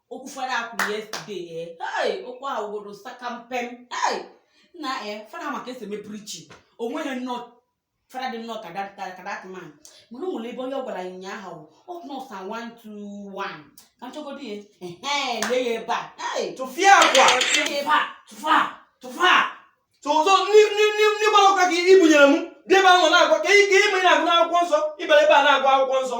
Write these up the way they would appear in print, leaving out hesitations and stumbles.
Okwu fada kwuru yesterday, hey, okwu ahụ wụrụ sakampem. Hey, nna, fada maka esi eme preaching, o nweghị nnọọ fada dị nnọọ ka that man. Mana o nwere ebe onye ọ gwara ya ụnyaahụ, ọ nọ Psalm 121, ka m chọgodo ya. Ehe, lee ya ebe a. Hey, Tụfịa akwa. Lee ya ebe a. Tụfa, tụfa. So ndị ndị ndị ndị gbara ụka ka i bunyere m bịa ebe ahụ na-agwa ka ime na-agụ n'akwụkwọ nsọ. Ịbịara ebe a na-agụ akwụkwọ nsọ.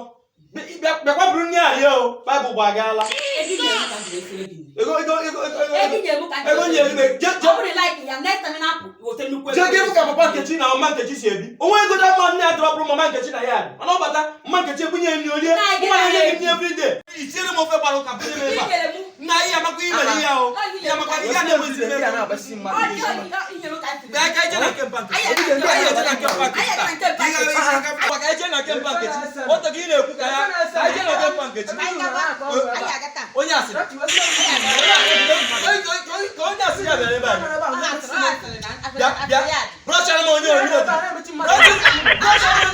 Bịakwa buru nri a rie o. Baịbụl bụ agaala. Ego i nyere m ka m jiri esere gị nri. Ego, ego, ego, ego, Ego ego. i nyere m ka m jiri Ego nyere gị, je ọ je bụrụ like ya, next time ị na-apụ, weta nnukwu jee ego. gị ka papa Nkechi na mama Nkechi si ebi. Onwe ego da mma nne ya dọrọpụrụ mama Nkechi na ya dị. Mana ọ bata, mama Nkechi ebunye nri orie. Nna gị Mma na-enye na-ebi. gị nri everyday. Itiere m ofe gbara ụka bunye m ebe I a. nyere m. Nna, ihe amakwa ime ihe o. Ihe amakwa ihe a na-enwezi m Ndị a ego. na-agbasi mmadụ Ọ isi. dị i nyere m ka m siri. Bịa ka ije na nke mpa Nkechi. Anyị eje Anyị eje na nke mpa Nkechi Anyị eje na nke taa. mpa Nkechi. Ka anyị jee na nke mpa Nkechi. Otu gị na-ekwu ka ya. Ka anyị jee na nke mpa Nkechi. Anyị gaba, anyị aga taa. Onye asịrị. Ka onye asịrị ya bịara ebe a. Ọ asịrị na Bịa, bịa. asịrị ya dị. Brọchara m onye ori otu. Brọchara m